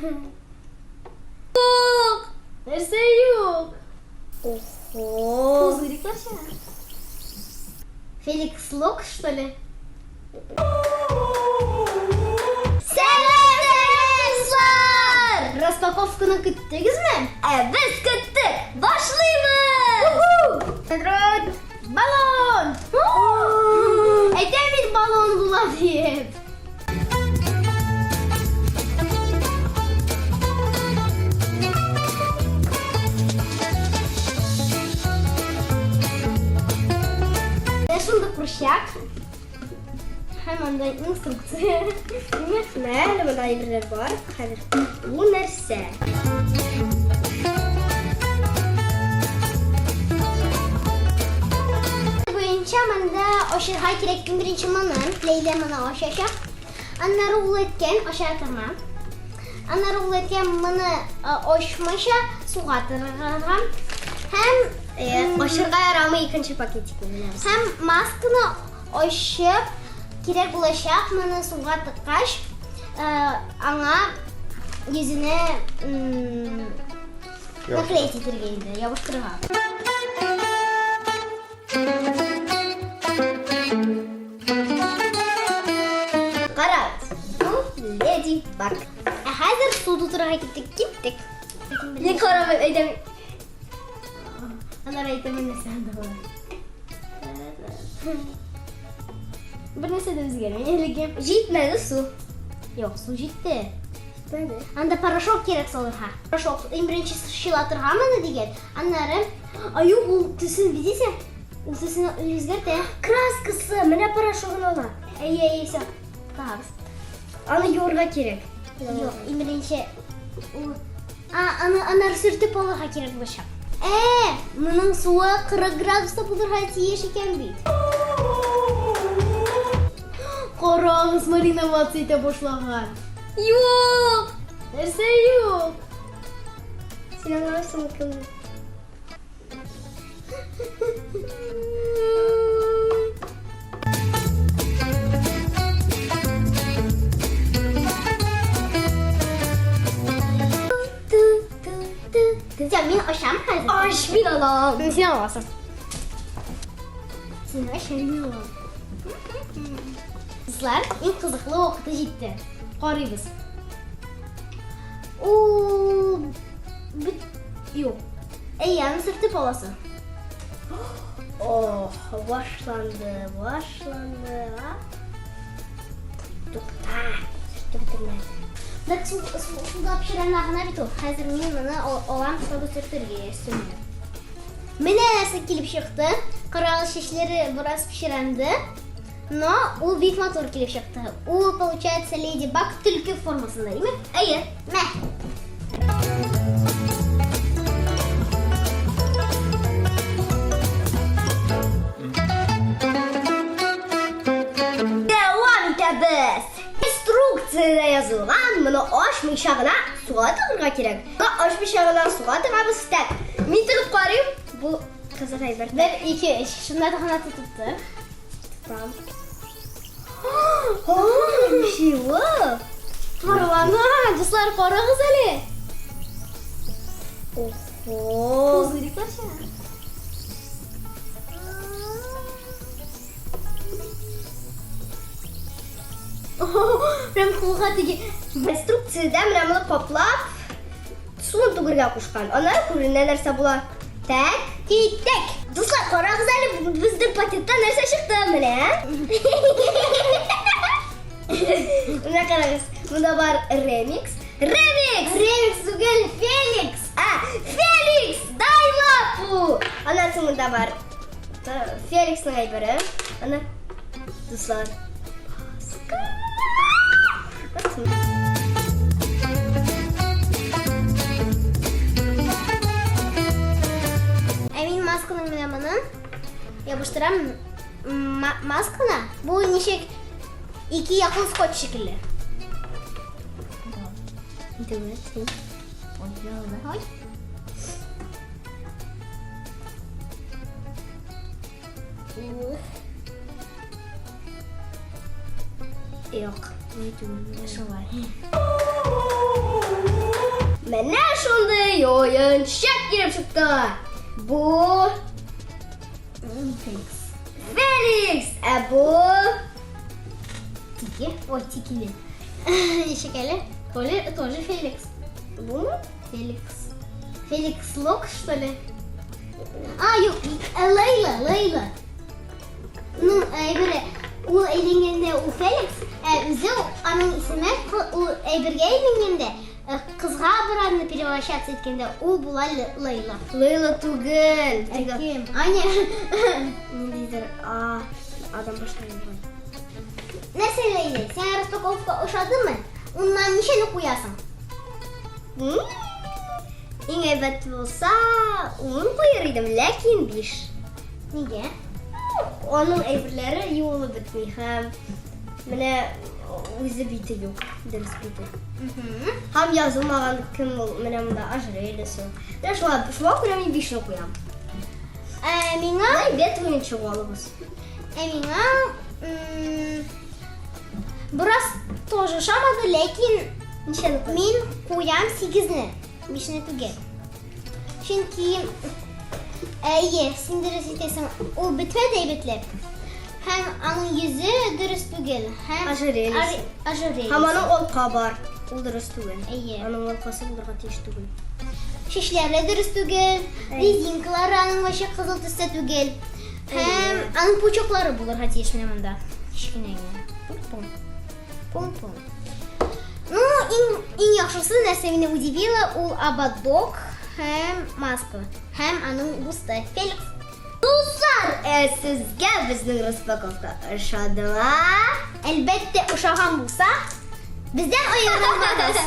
Юк! Нәрсә юк? Охо. Пузыриклар чыга. Феликс Лок, что ли? Сәлам, дуслар! Распаковканы көттегезме? Ә без көттек! Башлыйбыз! Баллон! Әйтәм бит баллон була дип. Менә шундый курчак. Һәм анда инструкция. Менә әле монда әйберләр бар. Хәзер бу нәрсә? Буенча монда ачырга кирәк иң беренче моны. Ләйлә моны ачачак. Аннары ул әйткән, ача торма. Аннары ул әйткән, моны ачмыйча суга тырырга. Һәм Ачырга ярамый икенче пакетикны беләбез. Һәм масканы ачып кирәк булачак, моны суга тыккач, аңа йөзенә наклеить итәргә инде, ябыштырырга. Карагыз, бу Леди Баг. Ә хәзер су тутырырга киттек, киттек. Мин карамыйм, әйдәм. Аннары әйтәм, нәрсә анда була. Бер нәрсә дә үзгәрми әлегә. Җитмәде су. Юк, су җитте. Җитмәде. Анда порошок кирәк салырга. Порошок иң беренче чылатырга моны дигән. Аннары, а юк, ул төсен видите? Ул төсен үзгәртә. Краскасы, менә порошогын ала. Әйе, әйе, все. Тагыз. Аны юырга кирәк. Юк, иң беренче ул А, аны аннары сөртеп алырга кирәк булачак. Ә, моның суы 40 градуста булырга тиеш икән бит. Карагыз, мариноваться итә башлаган. Юк! Нәрсә юк? Син аңламыйсың кем? Все, мин ачам хәзер. Ач, мин алам. Син аласың. Син ач, мин алам. Кызлар, иң кызыклы вакыты җитте. Карыйбыз. Ул бит юк. Әй, аны сөртеп аласың. Ох, башланды, башланды. А? Тукта, сөртеп бетермәде. Бер су, су, суда пешерән гына бит ул. Хәзер мин моны алам, чтобы сөртергә өстенә. Менә нәрсә килеп чыкты. Карагыз, чәчләре бераз пешерәнде. Но ул бик матур килеп чыкты. Ул, получается, Леди Баг төлке формасында, димме? Әйе. Мә. Дәвам итәбез. Инструкциядә язылган, моны ачмыйча гына суга тыгырга кирәк. Моны ачмыйча гына суга тыгабыз. Так, мин тыгып карыйм. Бу кызык әйбер. Бер, ике, өч. Шунда гына тотып тор. Тотам. Ничего. Парлана, дуслар, карагыз әле. Охо. Пузыриклар чыга. Прям кулга теге. Инструкциядә менә моны каплап, суын түгергә кушкан. Аннары күренә нәрсә була. Так, киттек. Дуслар, карагыз әле, безнең пакеттан нәрсә чыкты менә. Менә карагыз, монда бар ремикс. Ремикс! Ремикс түгел, Феликс. А, Феликс, дай лапу! Аннан соң монда бар Феликсның әйбере. Ана, дуслар. Маска. Ә мин масканың менә моны ябыштырам масканы. Бу ничек ике яклы скотч шикелле. Ой. Юк. Шулай. Менә шундый уенчык килеп чыкты. Бу Феликс. Феликс, ә бу Тики. Ой, Тики. Ничек әле? Толи, тоже Феликс. Бумы? Феликс. Феликс Лок, что ли? А, юк, Лейла, Лейла. Ну, әйбере, ул әйләнгәндә ул Феликс, ә үзе аның исеме ул әйбергә әйләнгәндә, кызга обратно перевоплощаться иткәндә ул була Лейла. Лейла түгел. Ә кем? Аня. Ниндидер, а, адам башка булган. Нәрсә, Лейла, сиңа распаковка ошадымы? Уннан ничәне куясың? Иң әйбәт булса, 10 куяр идем, ләкин 5. Нигә? Аның әйберләре юылып бетми һәм менә үзе бите юк, дөрес бите. Һәм язылмаган кем ул, менә монда ожерельесе. Менә шуңа, шуңа күрә мин 5-не куям. Ә миңа, Әйбәт уенчык алыгыз. ә миңа бераз тоже ошамады, ләкин Ничәне куясың? мин куям 8-не, 5-не түгел. Чөнки әйе, син дөрес әйтәсең, ул бетмәде әйбәтләп. Һәм аның йөзе дөрес түгел. Һәм Ожерельесе. Ожерельесе. Һәм аның алка бар. Ул дөрес түгел. Әйе. Аның алкасы булырга тиеш түгел. Чәчләре дөрес түгел, резинкалары аның вообще кызыл төстә түгел. Һәм аның пучоклары булырга тиеш менә монда. Кечкенә генә. Пум-пум. Пум-пум. Ну, иң, иң яхшысы, нәрсә мине удивило, ул ободок һәм маска. Һәм аның дусты Феликс. Дуслар, ә сезгә безнең распаковка ошадымы? Әлбәттә, ошаган булса, бездән аерылмагыз.